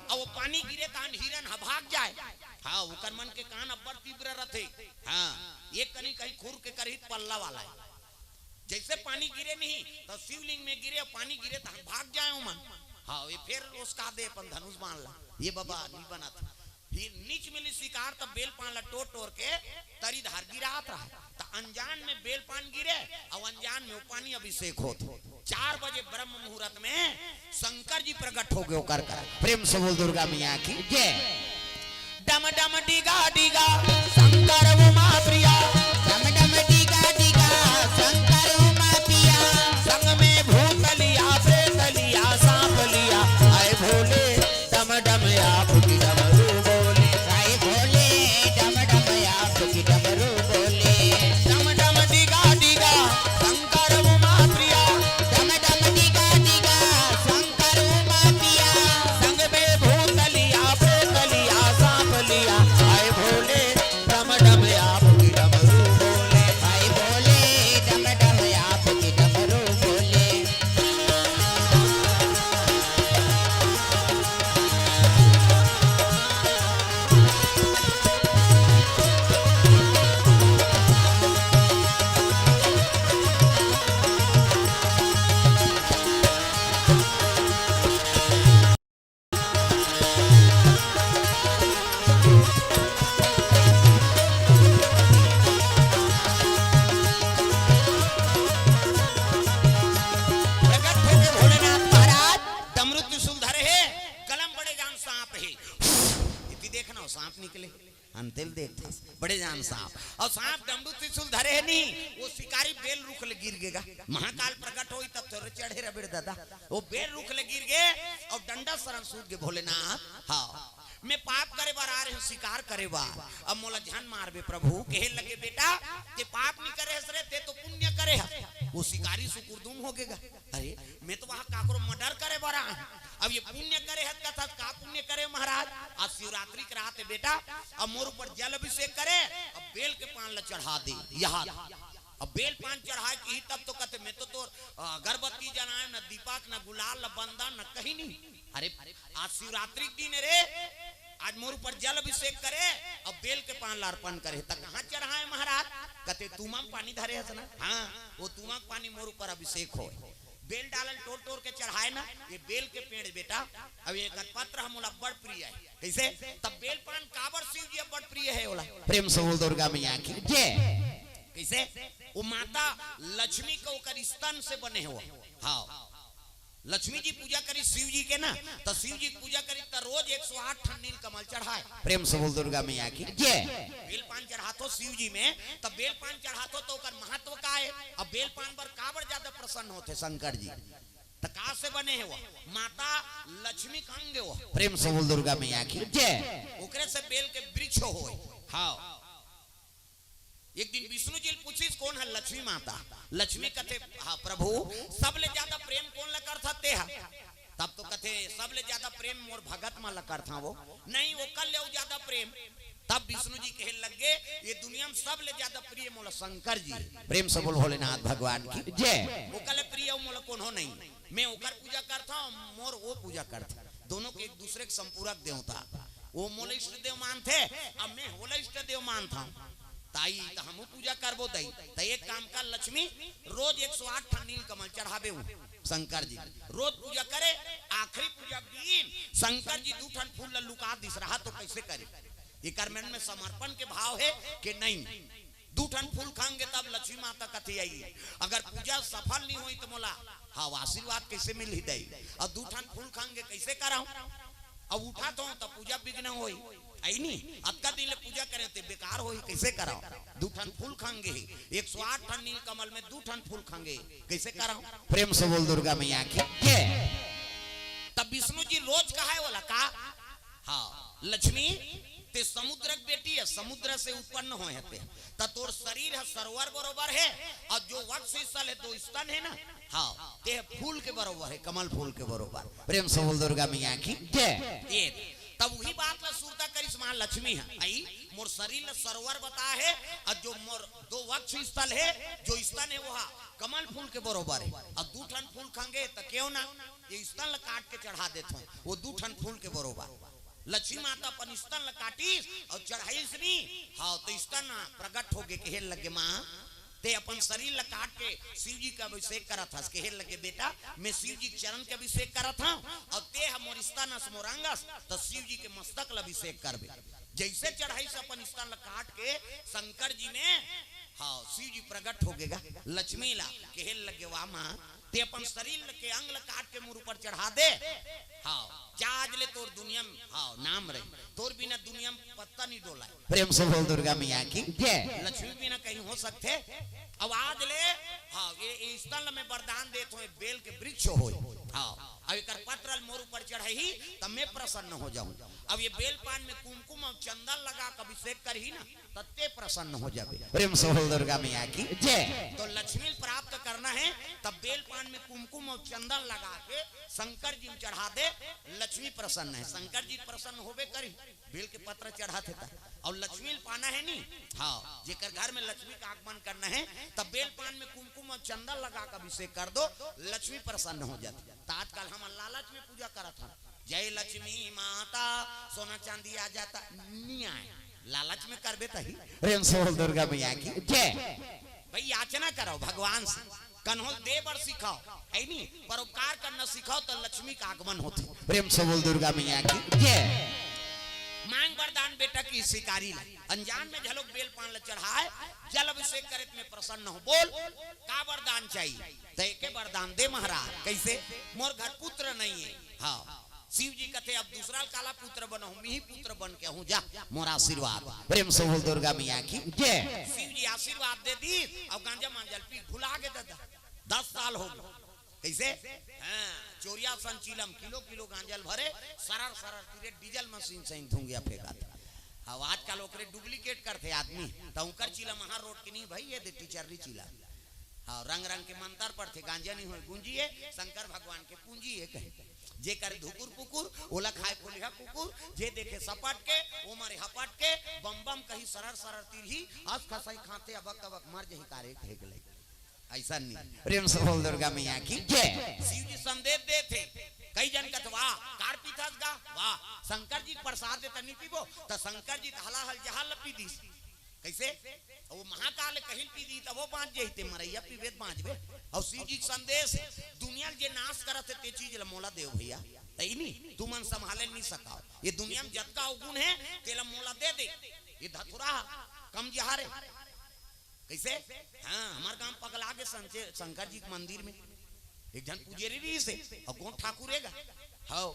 अब वो पानी गिरे तहन हिरन ह भाग जाय। हाँ, ओकर मन के कान अब्बड़ तीव्र रथे। हाँ, ये कनी कहीं खुर के करही त पल्ला वाला हे। जैसे पानी गिरे नहीं, त शिवलिंग में गिरे, पानी गिरे त भाग जाय ओमन। हाँ, ये फेर उसका दे अपन धनुष बाण ला। ये बबा नहीं बनत। फिर नीच मिली शिकार, त बेल पान ला टोर टोर के तरी धार गिरात रहा। त अनजान में बेल पान गिरे, अउ अनजान में वो पानी अभिषेक होत। चार बजे ब्रह्म मुहूर्त में शंकर जी प्रकट हो गए ओकर कर। प्रेम से बोल दुर्गा मैया की जय। डम डम डिगा डिगा शंकर उमा प्रिया। डम डम डिगा डिगा शंकर उमा प्रिया। संग में भूत लिया, प्रेत लिया, सांप लिया, आए भोले। डम डम आप की डमरू बोले। आए भोले, डम डम आप की डमरू बोले। डम डम डिगा डिगा शंकर उमा प्रिया। डम डम डिगा डिगा शंकर उमा प्रिया। संग में भूत लिया, प्रेत लिया, सांप लिया, आए भोले। डम डम आप की डमरू बोले। आए भोले, डम डम आप की डमरू बोले। प्रकट होके भोलेनाथ महाराज डमरू त्रिशूल धरे हे, कलम बड़े जान सांप हे। इति देखना हो, सांप निकले। अंतेल देखथस, बड़े जान सांप। अउ सांप डमरू त्रिशूल धरे हे नहीं, वो शिकारी बेल रुख ले गिर गेगा। महाकाल प्रकट होई तब तोरे चढ़े रबेड़ दादा। वो बेल रुख ले गिर गे, अउ डंडा सरन सूत गे भोलेनाथ। हाँ, मैं पाप करे बर आ रहे हूँ, शिकार करे बर। अब मोला झन मारबे प्रभु। कहे लगे, बेटा, ते पाप नहीं करे हस रे, ते तो पुण्य करे हस। वो शिकारी सुकुरदुम हो गेगा। अरे, मैं तो वहां काकरो मर्डर करे बर आए हूं। अब ये पुण्य करे हस कथस, का पुण्य करे महाराज? आज शिवरात्रि के रात हे बेटा, अब मोर ऊपर जल अभिषेक करे, अब बेल के पान ला चढ़ा दे। यहाँ अब बेल पान चढ़ाए की ही तब तो कहते, मैं तो तोर, अ, अगरबत्ती जलाए, न दीपक, न गुलाल, न बंदा, न कहीं नहीं। अरे, आज शिवरात्रि के दिन हे रे, आज मोर ऊपर जल अभिषेक करे, अब बेल के पान ला अर्पण करे, त कहाँ चढ़ाए महाराज? कहते, तुमा में पानी धरे हस ना? हाँ, वो तुमा के पानी मोर ऊपर अभिषेक हो। बेल डालल टोर टोर के चढ़ाए ना, ये बेल के पेड़ बेटा, अब ये पत्र हम ओला बड़ प्रिय है। कैसे? तब बेल पान काबर शिव जी बड़ प्रिय है ओला? प्रेम से बोल दुर्गा मैया की जय। कैसे? वो माता लक्ष्मी के ओकर स्तन से बने हो। हाँ, लक्ष्मी जी पूजा करी शिव जी के ना, तो शिव जी के पूजा करी तो रोज एक सौ आठ ठन नील कमल चढ़ाए। प्रेम से बोल दुर्गा मैया की जय। बेल पान चढ़ाथो शिव जी में, तो बेल पान चढ़ाथो तो ओकर महत्व का है? अब बेल पान बर काबर ज्यादा प्रसन्न होथे शंकर जी? तो का से बने हे वो? माता लक्ष्मी के अंग हे वो। प्रेम से बोल दुर्गा मैया की जय। ओकरे से बेल के वृक्ष होए। हाँ, एक दिन विष्णु जी ल पूछिस, कौन है लक्ष्मी माता? लक्ष्मी कथे, हाँ प्रभु, सबले ज्यादा प्रेम कौन ला करथा ते हा? तब तो कथे, "सबले ज्यादा प्रेम मोर भगत मन ला करथंव वो, नहीं, ओकर ले अउ ज्यादा प्रेम।" तब विष्णु जी कहे लग गे, "ये दुनिया में सबले ज्यादा प्रिय मोला शंकर जी।" प्रेम से बोल भोलेनाथ भगवान की जय। "ओकर ले प्रिय अउ मोला कोनो नहीं, मैं ओकर पूजा करथंव, मोर वो पूजा करथे।" दोनों के एक दूसरे के संपूरक देवता, वो मोला इष्ट देव मानथे, अब मैं ओला इष्ट देव मानथंव। ताई, त हमू पूजा करबो दाई। त एक काम कर लक्ष्मी, रोज एक सौ आठ ठन नील कमल चढ़ाबे हूँ शंकर जी। रोज पूजा करे, आखिरी पूजा के दिन शंकर जी दू ठन फूल ल लुका दिस रहा, तो कैसे करे? एकर मन में समर्पण के भाव हे कि नहीं? दू ठन फूल खांगे तब लक्ष्मी माता कथे आई, अगर पूजा सफल नहीं होई तो मोला, हाँ, आशीर्वाद कैसे मिलही दाई? और दू ठन फूल खांगे कैसे कराऊं? अब उठा तो तब पूजा विघ्न होई, आई नी? अतका दिन ले पूजा करे ते बेकार होई, कैसे कराओ? दू ठन फूल खांगे, एक सौ आठ ठन नील कमल में दू ठन फूल खांगे, कैसे कराओ? प्रेम से बोल दुर्गा मैया की जय। तब विष्णु जी रोज कहाय वाला का, हाँ, लक्ष्मी, ते समुद्र के बेटी है, समुद्र से उत्पन्न होय हते, त तोर शरीर है सरोवर बरोबर है, और जो वक्ष स्थल है, दो स्तन है ना, हाँ, ते फूल के बरोबर है, कमल फूल के बरोबर। प्रेम से बोल दुर्गा मैया की जय। ये तब वही बात ला सुरता करिस माँ लक्ष्मी है, आई मोर शरीर ला सरोवर बता है, और जो मोर दो वक्ष स्थल है, जो स्तन है, वो हा कमल फूल के बरोबर है, और दू ठन फूल खांगे त क्यों ना ये स्तन ला काट के चढ़ा देथों, वो दू ठन फूल के बरोबर। लक्ष्मी माता अपन स्तन ला काटिस और चढ़ाइस नी, हाँ, तो स्तन प्रगट होगे, कहे लगे, "माँ, ते अपन शरीर ला काट के शिव जी का अभिषेक करत हस।" कहे लगे, "बेटा, मैं शिव जी के चरण के अभिषेक करत हूँ और ते ह मोर स्तन अस, मोर अंग अस, त शिव जी के मस्तक ला अभिषेक करबे।" जैसे चढ़ाइस अपन स्तन ला काट के शंकर जी में, हाँ, शिव जी प्रगट होगे गा। लक्ष्मी ला कहे लगे, "वाह माँ, ते अपन शरीर के अंग ला काट के मोर ऊपर चढ़ा दे, हाँ, जा आज ले तोर दुनिया में, हाँ, नाम रही, तोर बिना दुनिया में पत्ता नहीं डोलाय।" प्रेम से बोल दुर्गा मैया की जय। लक्ष्मी बिना कहीं हो सकथे? अब आज ले, हाँ, ये, ये स्तन ला मैं वरदान देत हूँ, ये बेल के वृक्ष होय, हाँ, अब एकर पत्र ल मोर ऊपर चढ़ही, तब मैं प्रसन्न हो जाऊं। अब ये बेल पान में कुमकुम और चंदन लगा के अभिषेक करही ना, तब ते प्रसन्न हो जाबे। प्रेम से बोल दुर्गा मैया की जय। तो लक्ष्मी प्राप्त करना है, तब बेल पान में कुमकुम और चंदन लगा के शंकर जी में चढ़ा दे, लक्ष्मी प्रसन्न है, शंकर जी प्रसन्न होबे करी। बेल के पत्र चढ़ाथे त, और लक्ष्मी ल पाना है नी, हाँ, जेकर घर में लक्ष्मी का आगमन करना है, तब बेल पान में कुमकुम और चंदन लगा के अभिषेक कर दो, लक्ष्मी प्रसन्न हो जाती। त आजकल हम लालच में पूजा करत हन, "जय लक्ष्मी माता, सोना चांदी आ जाता", नहीं आए, लालच में करबे तही। प्रेम से बोल दुर्गा मैया की जय। भाई, याचना करो भगवान से, कन्हो ल दे बर सिखाओ, है नी? परोपकार करना सिखाओ, तो लक्ष्मी का आगमन होथे। प्रेम से बोल दुर्गा मैया की जय। मांग वरदान बेटा की शिकारी ला, अनजान में घलोक बेल पान ला चढ़ाए, जल अभिषेक करे त मैं प्रसन्न हूँ। बोल, का वरदान चाहिए? त एके वरदान दे महाराज। कैसे? मोर घर पुत्र नहीं है। हाँ, शिव जी कथे, "अब दूसरा ल काला पुत्र बनहूं, मिही पुत्र बन के हूं, जा, मोर आशीर्वाद।" प्रेम से बोल दुर्गा मैया की जय। शिव जी आशीर्वाद दे दी, और गांजा मांजल पी भुला गे दादा, दस साल हो गए। कैसे? हाँ, चोरिया सन चीलम, किलो किलो गांजा ल भरे, सरर सरर तीरे डीजल मशीन से धुंगिया फेंकत। अब आजकल ओकरे डुप्लीकेट करथे आदमी, त उनकर चीलम हर रोड के नहीं भाई, ये दे टीचर री चीलम। हाँ, रंग रंग के मंतर पढ़थे, गांजा नहीं होय गूंजी हे, शंकर भगवान के पूंजी हे कहे। जे करे धुकुर पुकुर, ओला खाए कोलिहा कुकुर, जे देखे सपट के, ओ मारे हपट के, बम बम कही सरर सरर तिरही, अस खसई खाते अबक अबक मर जही कारे कहे के लई। ऐसा नहीं। प्रेम से बोल दुर्गा मैया की जय। शिव जी संदेश देथे, कई जन कथे, "वाह, कारे पीथस गा, वाह, शंकर जी के प्रसाद देता नहीं पीबो," त शंकर जी त हलाहल जहाल पी दिस। कैसे? वो महाकाल कहिल पी दी, तब वो बांच जही, ते मरैया पीबे त बांचबे। और शिव जी के संदेश, दुनिया ल जे नाश करत हे, ते चीज ल मोला देव भैया। तई नी, तुमन संभाले नहीं सकाओ। ये दुनिया में जतका अवगुण है, तेला मोला दे दे। ये धतुरा कम जहर है। कैसे? हाँ, हमार गांव पगला के संचे-, शंकर जी के मंदिर में एक झन पुजेरी रहिस हे, और गोंड ठाकुर हे गा। हव।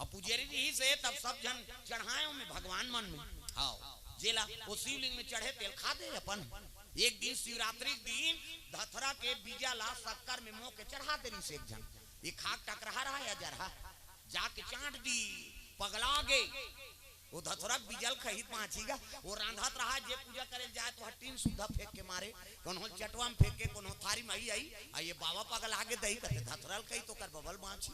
अब पुजेरी रहिस हे, तब सब झन चढ़ाए में भगवान मन में। हव। जेला वो शिवलिंग में चढ़े, तेल खा दे अपन। एक दिन शिवरात्रि के दिन धतरा के बीजा ला शक्कर में मो के चढ़ा दे रहिस एक झन। ये खाक टकरहा रहा या जरहा, जाके चाट दी, पगला गे। वो धतुरा के बीजा ल खही त बाँचही गा। वो रांधत रहा, जे पूजा करे ल जाय त ओहा टीन सुद्धा फेंक के मारे, कोनो ल चटवा म फेंक के, कोनो थारी म आई आई, अउ ये बाबा पगला गे दई कथे, धतुरा ल खही त ओकर बबा ल बाँचही।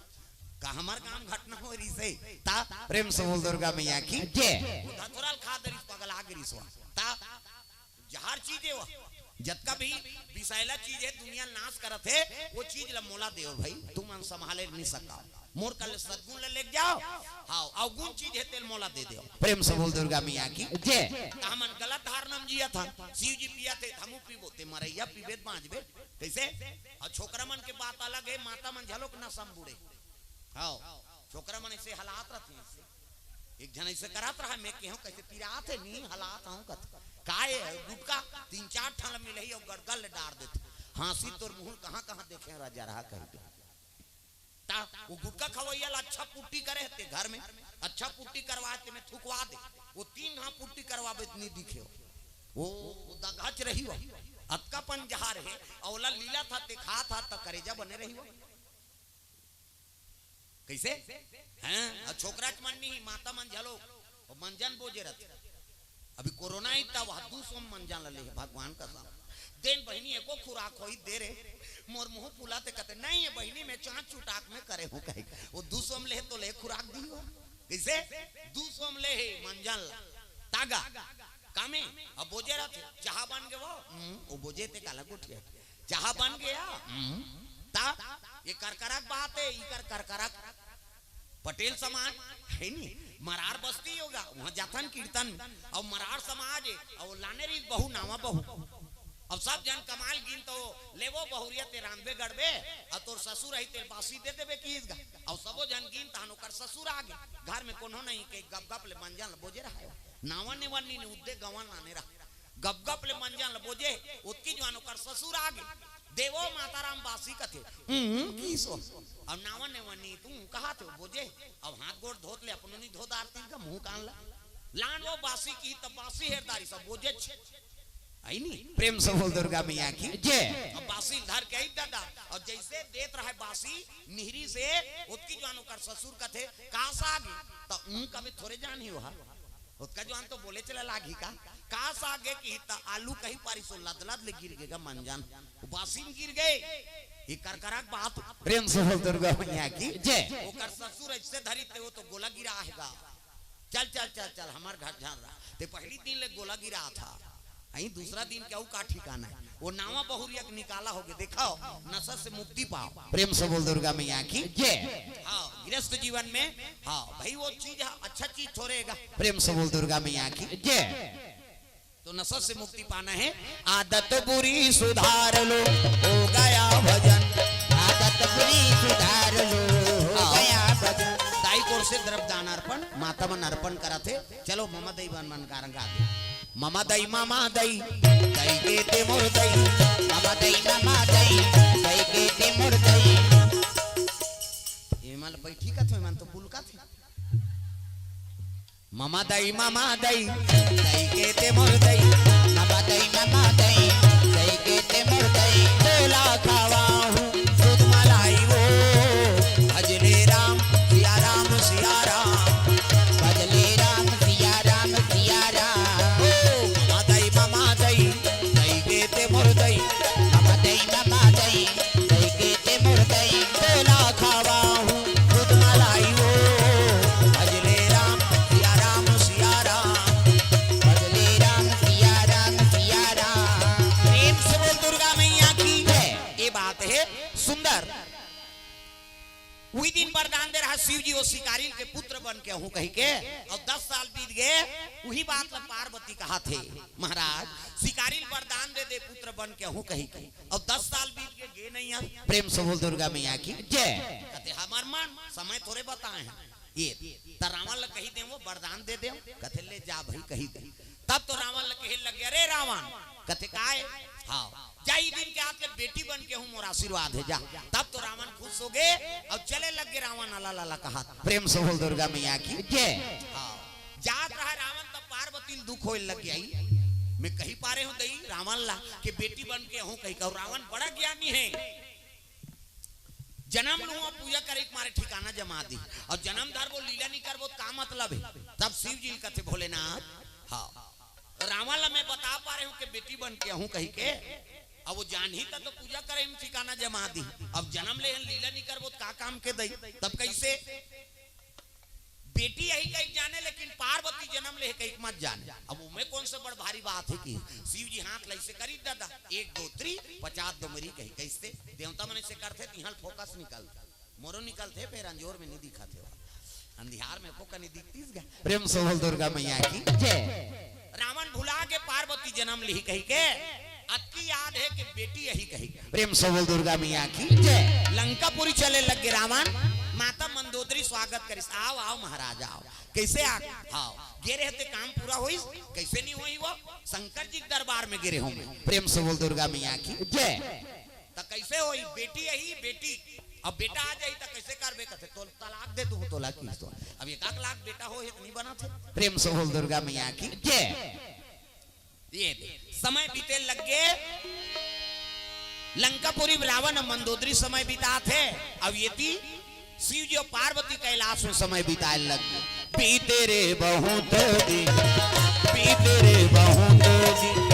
का हमर गाँव घटना होय रिहिसे? ता प्रेम से बोल दुर्गा मैया की जय। वो धतुरा ल खा दे रिहिस, पगला गे रिहिस वो। ता जहर चीज हे वो। जतका भी विषैला चीज हे, दुनिया ल नाश करत हे, वो चीज ल मोला देव भाई, तुमन संभाले नइ सकव। मोर कर ले सद्गुण ल लेके जाव, हाँ, अवगुण चीज हे, तेल मोला दे देव। प्रेम से बोल दुर्गा मैया की जय। त हमन गलत धारणा म जियत हन, शिव जी पियत हे, हमू पीबो, ते मरइया पीबे त बाँचबे, कइसे? अउ छोकरा मन के बात अलग हे, माता मन घलोक नशा म बूड़े। हाँ, छोकरा मन अइसे हलात रहिथे, अइसे। एक झन अइसे करत रहा, मैं केहेंव कइसे पिरात हे, नी हलात हंव कथे। काय हे? गुटखा तीन चार ठन ल मिलही अउ गड़गड़ ले डार देथे। हाँसी तोर मुँह ल कहाँ-कहाँ देखे रह जा रहा कहिके। ता वो गुटखा खवइया ल अच्छा पुट्टी करे हे ते घर में, अच्छा पुट्टी करवा ते में थुकवा दे। वो तीन घांव पुट्टी करवाबे त नी दिखे वो। वो, वो दगच रही वो। अतका पन जहर हे, अउ ओला लीला था ते खा था त करेजा बने रही वो। कइसे? हैं? अउ छोकरा के मन नहीं, माता मन झलो, वो मंजन बोजे रथे। अभी कोरोना ही त वह दू सौ मंजन ल ले हे, भगवान कसम। देन बहिनी एको खुराक होई दे रे, मोर मुँह फुला ते कथे, नहीं ये बहिनी, मैं चाँच चुटाक में करे हंव कहे। वो दू सौ म ले हे त ले खुराक दिही वो। कइसे? दू सौ म ले हे मंजन ल। तागा। कामे? अब बोजे रथे, चाहा बन गे वो? हम्म, वो बोजे ते काला गोठिया। चाहा बन गे? हम्म। ता, ये करकरक बात हे, इकर करकरक। पटेल समाज हे नी, मरार बस्ती होगा, वहाँ जाथन कीर्तन में, अउ मरार समाज हे, अउ लाने रही बहू, नावा बहू। अब सब झन कमाल गिन तो लेवो बहुरिया ते रांधबे गढ़बे, अउ तोर ससुर अही ते बासी दे देबे किहिस गा। अउ सबो झन गिन तहन ओकर ससुर आगे, घर में कोनो नहीं के गप गप ले मंजन ल बोजे रहा हे। नावा नेवा नी ने उद्दे गवन लाने रहा। गप गप ले मंजन ल बोजे, ओतकी जुवार ओकर ससुर आगे। देवो माता राम बासी कथे। हम्म, किहिस वो। अब नावा नेवा नी तू कहाथे वो बोजे। अब हाथ गोड़ धोत ले, अपनो नी धो दारतिस गा मुँह कान ला। लान वो बासी किहिस त बासी हेर दारिस बोजेच। अही नी? प्रेम से बोल दुर्गा मैया की जय। अब बासी ल धर के अही दादा, अउ जइसे देत रहा हे बासी, निहरिस हे, ओतकी जुवार ओकर ससुर कथे, का साग हे? त ऊँ कबे थोरे जानही वो हा। ओतका जुवार तो बोलेच ला लागही का? का साग हे किहिस त आलू कहि पारिस वो लदलद ले गिर गे गा मंजन। वो बासी म गिर गे। ये करकरक बात। प्रेम से बोल दुर्गा मैया की जय। ओकर ससुर अइसे धरिस ते वो तो गोला गिराय हे गा। चल, चल, चल, चल, हमर घर झन रह। ते पहिली दिन ले गोला गिराय था। अही दूसरा दिन के अउ का ठिकाना हे। वो नावा बहुरिया के निकाला होगे, देखव, नशा से मुक्ति पाव। प्रेम से बोल दुर्गा मैया की जय। हाँ, गृहस्थ जीवन में, हाँ, भाई वो चीज हे, अच्छा चीज थोरे हे गा। प्रेम से बोल दुर्गा मैया की जय। तो नशा से मुक्ति पाना हे, आदत बुरी सुधार लो, हो गया भजन। आदत बुरी सुधार लो, हो हाँ। गया भजन। दाई कोर से द्रव्य दान अर्पण, माता मन अर्पण करत हे। चलो ममा दई मन मन गारंगा दे। ममा दई, ममा दई, दई के ते मोर दई। ममा दई, ममा दई, दई के ते मोर दई। ये मन बैठी कथे, मन तो पुलकथे। ममा दई, ममा दई, दई के ते मोर दई। ममा दई, ममा दई, दई के ते मोर दई। तोला खवाहूँ दूध मलाई वो, भजले राम, सिया राम, सिया राम। भजले राम, सिया राम, सिया राम। ओ, ममा दई, ममा दई, दई के ते मोर दई। ममा दई, ममा दई, दई के ते मोर दई। तोला खवाहूँ दूध मलाई वो, भजले राम, सिया राम, सिया राम। भजले राम, सिया राम, सिया राम। प्रेम से बोल दुर्गा मैया की जय। ये बात हे सुंदर। उही दिन वरदान दे रहा शिव जी, वो शिकारी के पुत्र बन के हूँ कहि के, अउ दस साल बीत गे, उही बात ला पार्वती कहाथे, महाराज, शिकारी ल वरदान दे दे पुत्र बन के हूँ कहि के, अउ दस साल बीत गे, गे नहीं हे। प्रेम से बोल दुर्गा मैया की जय। कथे हमर मन समय थोरे बताए हे, ये त रावण ल कहि देवो, वरदान दे देवो, कथे ले जा भाई कहि दे। तब तो रावण ल कहे लग गे, अरे रावण, कथे काय? हाँ, जा ई दिन के आज ले बेटी बन के हूँ, मोर आशीर्वाद हे, जा। तब तो रावण खुश होगे अउ चले लग गे रावण अला लला कहात। प्रेम से बोल दुर्गा मैया की जय। हाँ, जात रहा रावण, तब पार्वती ल दुख होय लग गे, मैं कहि पारे हूँ दई रावण ला कि बेटी बन के हूँ कहि के, अउ रावण बड़ा ज्ञानी हे। जन्म लूं अउ पूजा करे के मारे ठिकाना जमा दी। अउ जन्म धरबो लीला नइ करबो त का मतलब हे? तब शिव जी कथे भोलेनाथ, हाँ, रावण ला मैं बता पा रहे हूं कि बेटी बन के आहूं कहिके। अब वो जानही त तो पूजा करे में ठिकाना जमा दी। अब जन्म ले हन लीला नइ करबो त का काम के दई? तब कइसे? बेटी अही कहिके जाने, लेकिन पार्वती जन्म ले हे कहिके मत जाने। अब ओमे कौन से बड़ भारी बात हे कि शिव जी हाथ ला अइसे करी दादा, एक दो तीन, पचास दो मेरी कही, कइसे? देवता मन अइसे करथे, तिहां फोकस निकल, मोरो निकलथे, फेर अंजोर में नइ दिखत हे, अंधियार में एको कनी दिखतिस गा। प्रेम से बोल दुर्गा मैया की जय। रावण भुला के पार्वती जन्म लिही कहिके, अतकी याद हे कि बेटी अही कही। प्रेम से बोल दुर्गा मैया की जय। लंकापुरी चले लग गे रावण, माता मंदोदरी स्वागत करिस, "आओ, आओ महाराज, आओ।" कइसे आ? हाँ, गे रहे ते काम पूरा होइस, कइसे नइ होही वो? शंकर जी के दरबार में गे रहे हों मैं। प्रेम से बोल दुर्गा मैया की जय। त कइसे होही? बेटी अही, बेटी। अब बेटा आ जाही त कइसे करबे? कथे, "तो तलाक दे दूं, तोला की तो।" अब एक आध लाख बेटा होही त नइ बनाथे। प्रेम से बोल दुर्गा मैया की जय। ये दे, समय बीते लग गे। लंकापुरी में रावण अउ मंदोदरी समय बिताथे। अब एती शिव जी अउ पार्वती कैलाश में समय बिताए लग गे। बीते रे बहुत दिन, बीते रे बहुत दिन,